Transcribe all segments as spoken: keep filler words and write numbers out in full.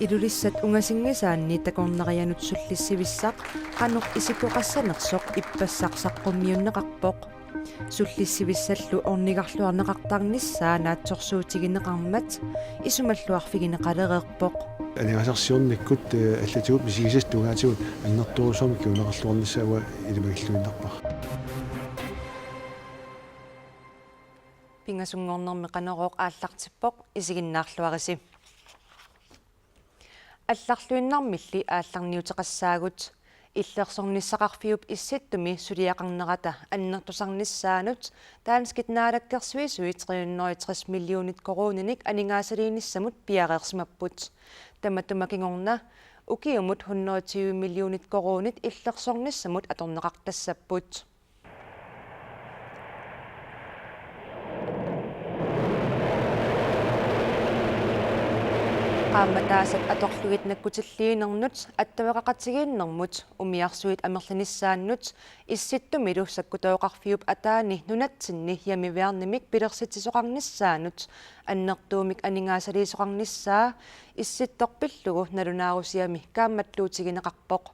Ilulissat ungasinngisaanni takornarianut sullissivissaq qanoq isikkoqassanersoq ippassaq saqqummiunneqarpoq. Sullissivissallu ornigarluarneqartarnissaa naatsorsuutigineqarmat isumalluarfigineqalereerpoq. Aningaasarsiornikkut, eh, allatigut misigisassat tungaatigut annertoorujussuarmik kinguneqarluarnissaa uanga ilimagilluinnarpara. Pingasunngornermi Qanorooq aallartippoq, isiginnaarluarisi. Allarluinnarmilli aallarniuteqassaagut. Illersornissaqarfiup Issittumi suliaqarnerata annertusarnissaanut danskit naalakkersuisui tre hundrede og tres millionit koruuninik aningaasaliinissamut piareersimapput. Tamatuma kingorna ukiumut hundrede og tyve millionit koruunit illersornissamut atorneqartassapput. Qaammataasat atorlugit nakkutilliinernut attaveqaqatigiinnermut umiarsuit amerlanissaannut Issittumilu sakkutooqarfiup ataani nunatsinni hjemmeværnemik pilersitsisoqarnissaanut annertuumik aningaasaliisoqarnissaa Issittoq pillugu nalunaarusiami kaammattuutigineqarpoq.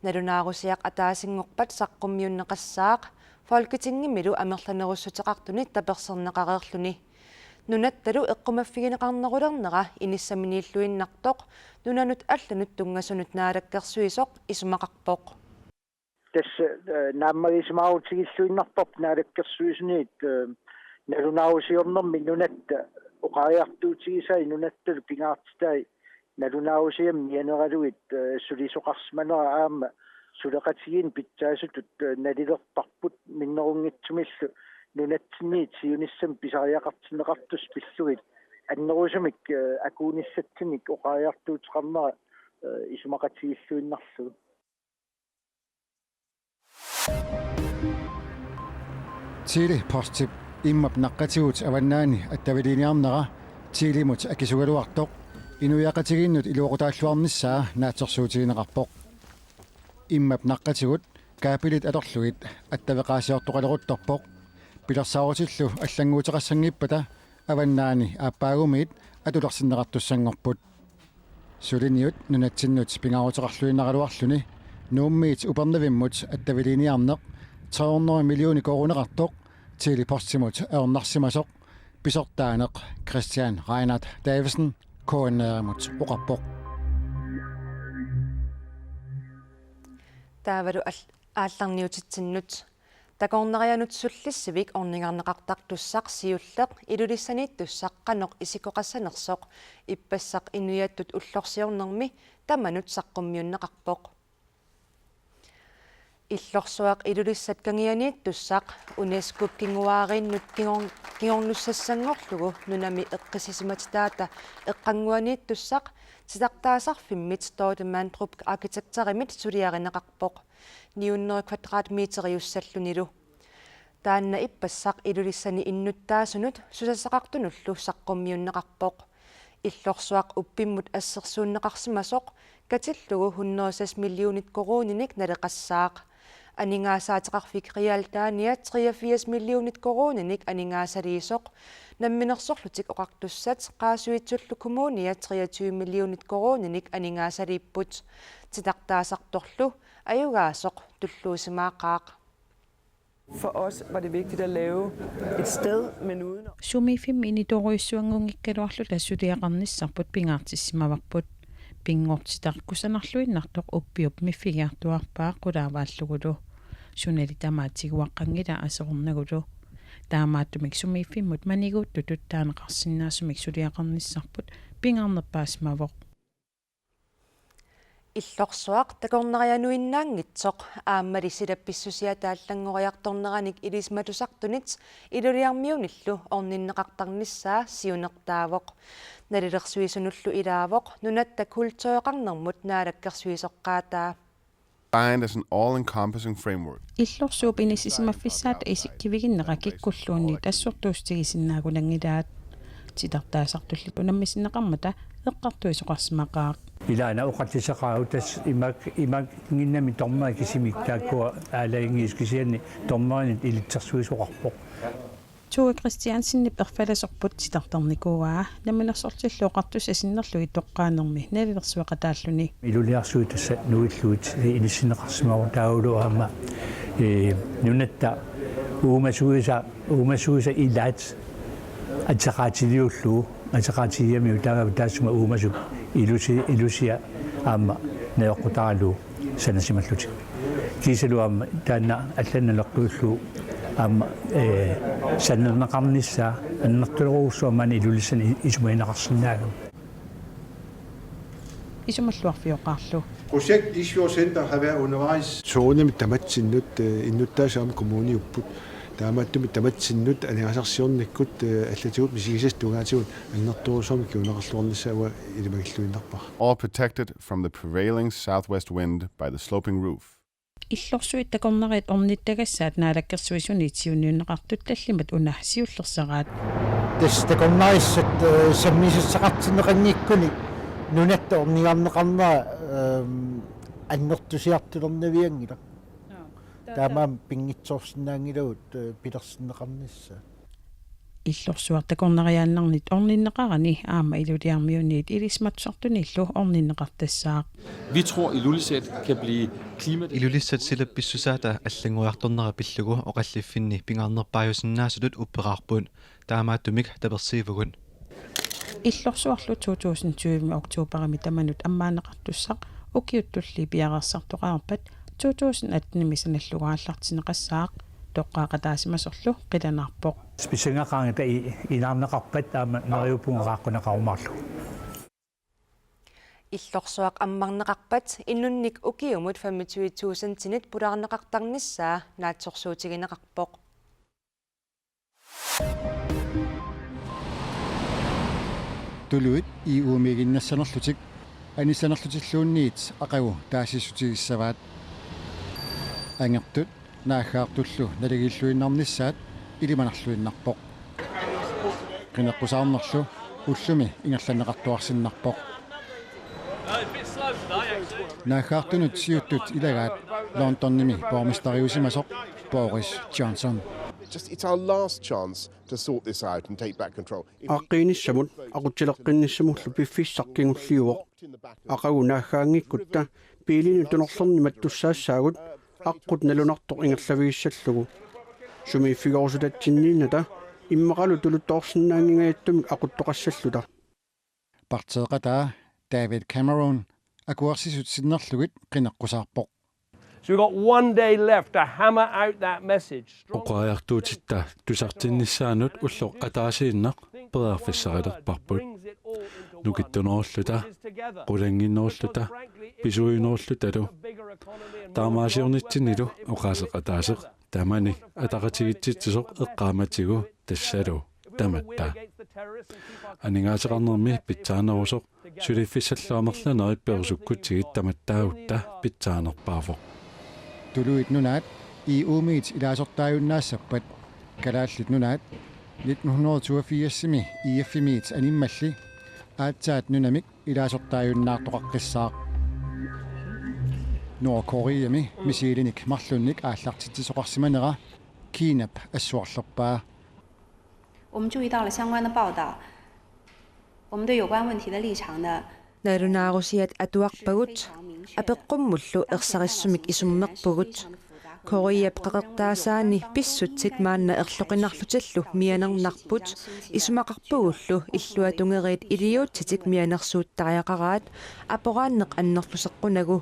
Nalunaarusiaq ataasinngorpat saqqummiunneqassaaq Folketingimilu amerlanerussuteqartuni taperserneqareerluni. Nunattalu eqqumaffigineqarnerulernera inissaminiilluinnartoq nunanut allanut tunngasunut naalakkersuisoq isumaqarpoq. Tassa, eh, naammagisimaarutigiilluinnarparput naalakkersuisuniit, eh, nalunaarusiornermi nunatta oqariartuutigisai nunattalu pingaartitai nalunaarusiamik mianeralugit, eh, sulisoqarsimanera aamma suleqatigiinni pitsaasutut, eh, nalilerparput minnerunngitsumillu nunatsinniit siunissami pisariaqartinneqartussat pillugit annerusumik, eh, akuunissatsinnik oqariartuuteqarnera, eh, isumaqatigiilluinnarlugu. Tele-Postip immap naqqatigut avannaani attaviliiniarnera Telemut akisugaluartoq inuiaqatigiinnut iluaqutaalluarnissaa naatsorsuutigineqarpoq. Immap naqqatigut kaapilit atorlugit attaveqaasiortoqaleruttorpoq. Pilersaarutillu allannguuteqassanngippata avannaani aappaagumiit atulersinneqartussanngorput. Suliniut nunatsinnut pingaaruteqarluinnaraluarluni Nuummiit Upernavimmut attaviliiniarneq tre hundrede millioner koruuneqartoq Tele-Postimut ajornarsimasoq pisortaaneq Christian Reinhardt Davidsen K N R-imut oqarpoq. Taavalu al-, aallarniutitsinnut. Takornarianut sullissivik ornigarneqartartussaq siulleq Ilulissaniittussaq qanoq isikkoqassanersoq ippassaq inuiattut ullorsiornermi tamanut saqqummiunneqarpoq. Illorsuaq Ilulissat kangianiittussaq UNESCO-p kinguaariinnut kingor-, kingornussassanngorlugu nunami eqqissisimatitaata eqqannguaniittussaq titartaasarfimmit Dorte Mandrup Arkitekterimit suliarineqarpoq. Ni hundrede kvadratmeteriussallunilu. Taanna ippassaq Ilulissani innuttaasunut susassaqartunullu saqqummiunneqarpoq. Illorsuaq uppimmut assersuunneqarsimasoq katillugu hundrede og seks millionit koruuninik naleqassaaq. Aningaasaateqarfik Realdania treogfirs millionit koruuninik aningaasaliisoq. Namminersorlutik Oqartussat Qaasuitsullu Kommunia treogtyve millionit koruuninik aningaasaliipput. Titartaasartorlu ajugaasoq tulluusimaaqaaq. For os var det vigtigt at lave et sted, men uden at Sumiiffimmi initoorujussuanngunngikkaluarluta suliaqarnissarput pingaartissimavarput. Pinngortitaq kusanarluinnartoq uppiup miffigiartuaarpaa qulaavaallugulu. Sunali tamaat tiguaqqanngilaa aserornagulu. Taamaattumik sumiiffimmut maniguuttutut taaneqarsinnaasumik suliaqarnissarput pingaarnerpaasimavoq. Illorsuaq takornarianuinnaanngitsoq aammali silap pissusiata allanngoriartorneranik ilisimatusartunit Ilulissarmiunillu orninneqartarnissaa siunertaavoq. Nalilersuisunullu ilaavoq nunatta kultureqarnermut naalakkersuisoqqaataa. Find as an all-encompassing framework. Illorsuup inissisimaffissaata isikkiviginnera kikkulluunniit assortuussutigisinnaanngilaq. Titartaasartulli unammisinneqarmata eqqartuisoqarsimaqaaq. Ilaana oqallisaqaarut tassa imak-, imaanngimmat dommerit kisimik taakkua aalajangiisoq kisianni dommerinit ilitsersuisoqarpoq. Tove Christiansenip erfalasorput titartarnikuuaa Namminersorlutik Oqartussat sinnerlugit toqqaanermi nalilersueqataalluni. Iluliarsuit tassa nuillugit inissinneqarsimavoq taavalu aamma, ee, nunatta uumasuisa, uumasuisa ilaat ateqaatiliullugu, ateqaatigiamiuk taava taassuma uumasut ilusi-, ilusia aamma najoqqutaralugu sanasimallutik. Kiisalu aamma taanna allanut naleqqiullugu aamma, ee, sannerneqarnissaa annertunerujussuarmik Ilulissani isumagineqarsinnaagami. Isumalluarfioqaarlu. Projekt Isfjord Center har været undervejs. Togene tamatsinnut, øh, innuttaasut aamma kommuniupput. Taamaattumik tamatsinnut aningaasarsiornikkut, øh, allatigut misigisassat tungaatigut annertoorujussuarmik kinguneqarluarnissaa uanga ilimagilluinnarpara. All protected from the prevailing southwest wind by the sloping roof. Illorsuit takornariat ornittagassaat Naalakkersuisuniit siunniunneqartut tallimat una siullersaraat. Tassa takornarissat, øh, sammisassaqartinneqanngikkuni nunatta ornigarneqarnera, øhm, annertusiartulernavianngilaq. Taamaammat pinngitsoorsinnaanngilagut, øh, pilersinneqarnissaa. Illorsuaq takornariaannarnit orninneqarani aamma Ilulissarmiuniit Ilisimatusartuniillu orninneqartassaaq. Vi tror, Ilulissat kan blive klima... Ilulissat silap pissusaata allanngoriartornera pillugu oqalliffinni pingaarnerpaajusinnaasutut upperaarput. Taamaattumik tapersiivugut. Illorsuarlu to tusind tyve oktoberimi tamanut ammaanneqartussaq ukiut tulliit piareersartoqarpat to tusind attenimi sanallugu aallartinneqassaaq, toqqaaqataasimasorlu qilanaarpoq. Pissangaqaangata i-, inaarneqarpat aamma neriuppunga qaaqquneqarumaarlugu. Illorsuaq ammarneqarpat inunnik ukiumut femogtyve tusindinit pulaarneqartarnissaa naatsorsuutigineqarpoq. Tuluit E U-miiginnassanerlutik anissanerlutilluunniit aqagu taasissutigissavaat. Angertut naaggaartullu naligiilluinnarnissaat ilimanarluinnarpoq. Qineqqusaarnerlu ullumi ingerlanneqartuarsinnarpoq. Naaggaartunut siuttut ilagaat Londonimi borgmesteriusimasoq Boris Johnson. Just, it's our last chance to sort this out and take back control. If we... Aaqqiinissamut aqutsileqqinnissamullu piffissaq kingulliuvoq. Aqagu naaggaanngikkutta biilinut tunorlerni mattussaassaagut aqqut nalunartoq ingerlavigissallugu. Sumiiffigerusutatsinniinnata immaqalu tuluttoorsinnaanngingajattumik aquttoqassalluta. Partiiqataa David Cameron akuersisut sinnerlugit qineqqusaarpoq. So we've got one day left to hammer out that message. Strong... Oqariartuutitta tusartinnissaanut ulloq ataasiinnaq periarfissarilerparput. Nukittunerulluta, qulinginnerulluta, pisuujunerullutalu. Taamaasiornitsinnilu oqaaseq ataaseq tamani ataqatigiitsitsisoq eqqaamatigu tassalu tamatta. Aningaaseqarnermi pitsaanerusoq suliffissallu amerlanerit perusukkutsigit tamattaagutta pitsaanerpaavoq. Tuluit Nunaat E U-miit ilaasortaajunnaassappata Kalaallit Nunaat nitten hundrede toogfirsimi E F-imiit animmalli aatsaat nunamik ilaasortaajunnaartoqaqqissaaq. Nordkoreami missiilinik marlunnik aallartitsisoqarsimanera Kinap assuarlerpaa. 我们注意到了相关的报道，我们对有关问题的立场呢， Nalunaarusiat atuarpagut, apeqqummullu ersarissumik isummerpugut. Koreap qeqertaasaani pissutsit maanna erloqinarlutillu mianernarput, isumaqarpugullu illuatungeriit iliuutsitik mianersuuttariaqaraat aporaanneq annerluseqqunagu.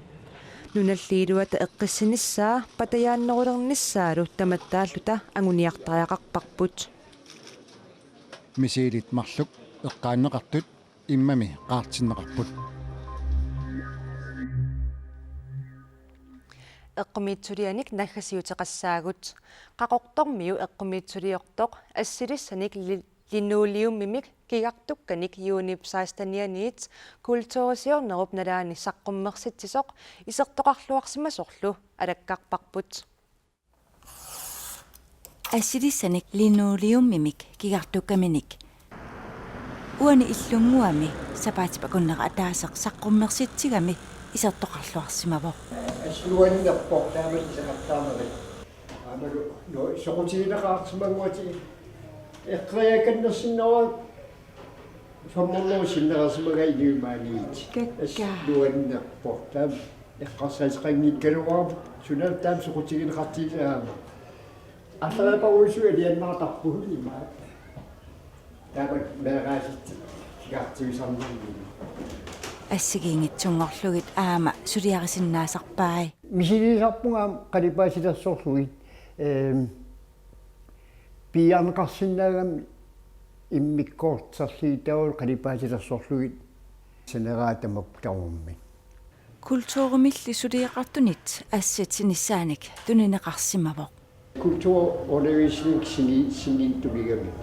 Nunalli iluata eqqissinissaa patajaannerulernissaalu tamattaalluta anguniartariaqarparput. Missiilit marluk eqqaanneqartut immami qaartinneqarput. Eqqumiitsulianik naggasiuteqassaagut. Qaqortormiu eqqumiitsuliortoq assilissanik li-, linoleumimik kigartukkanik juunip sekstenianiit kulturisiornerup nalaani saqqummersitsisoq isertoqarluarsimasorlu alakkarparput. Assilissanik linoleumimik kigartukkaminik. Uani illunnguami sapaatip akunnera ataaseq saqqummersitsigami isertoqarluarsimavoq. Asluannerpoq taama isertartaamavit. Aamalu no soqutigineqarsimannguatsigu. Eqqoriakannersinnaavoq femhundrede sinnersimagaanni inuit maaniit. Kakkaak. As nuannerpoq taama. Eqqarsaateqanngikkaluarpoq suna taama soqutigineqartigisaama. Arsalaapparuusualiannaartarpugut imaat. Taama meeraasitsigaartiusarnermi. Assigiinngitsunngorlugit aamma suliarisinnaasarpai. Misiliisarpunga aamma qalipaatilersorlugit, ehm, piiarneqarsinnaagami immikkoortorsiutaavoq qalipaatilersorlugit saneraat tamakkuummik. Kulturimilli suliaqartunit assit sinissaanik tunineqarsimavoq. Kulturundervisning sini-, siniittumigamik.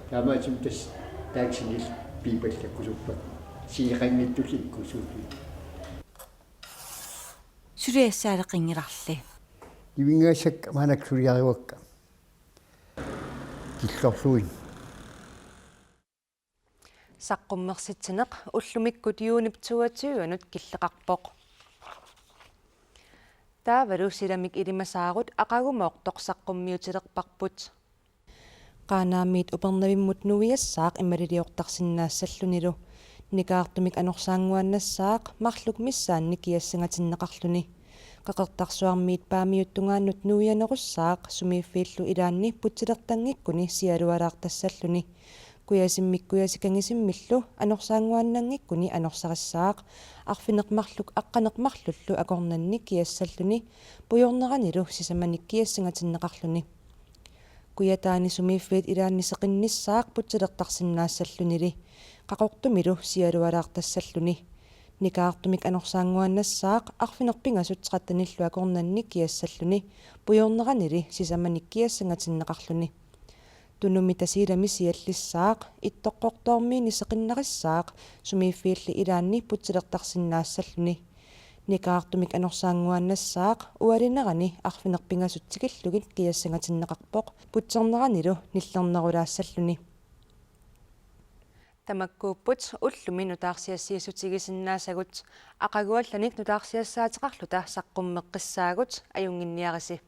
Taamaattumik tassa taakku sinillit piipallakkusuppat. Sineqanngitsut ikkussuupput. Suliassaaleqinngilarli. Nivingassakka maannakkut suliarivakka. Killorlugit. Saqqummersitsineq ullumikkut juunip toogtyvenut killeqarpoq. Taavalu silamik ilimasaarut aqagumoortoq saqqummiutilerparput. Qaanaamiit Upernavimmut nuiassaaq imaliliortarsinnaassallunilu. Nikaartumik anorsaannguaannassaaq marluk missaanni kiassangatinneqarluni. Qeqertarsuarmiit Paamiut tungaannut nuianerussaaq sumiiffiillu ilaanni putsilertanngikkuni sialualaartassalluni. Kujasimmik kujasikangisimmillu anorsaannguaannanngikkuni anorsarissaaq arfineq-marluk aqqaneq-marlullu akornanni kiassalluni pujorneranilu sisamanik kiassangatinneqarluni. Kujataani sumiiffiit ilaanni seqinnissaaq putsilertarsinnaassallunili Qaqortumilu sialualaartassalluni. Nikaartumik anorsaannguaannassaaq arfineq-pingasut trettenillu akornanni kiassalluni pujorneranili sisamanik kiassangatinneqarluni. Tunumi Tasiilami siallissaaq Ittoqqortoormiini seqinnarissaaq sumiiffiilli ilaanni putsilertarsinnaassalluni. Nikaartumik anorsaannguaannassaaq ualinerani arfineq-pingasut tikillugit kiassangatinneqarpoq putserneranilu nillernerulaassalluni. Tamakkuupput ullumi nutaarsiassiissutigisinnaasagut. Aqaguallanik nutaarsiassaateqarluta saqqummeqqissaagut, ajunnginniarisi.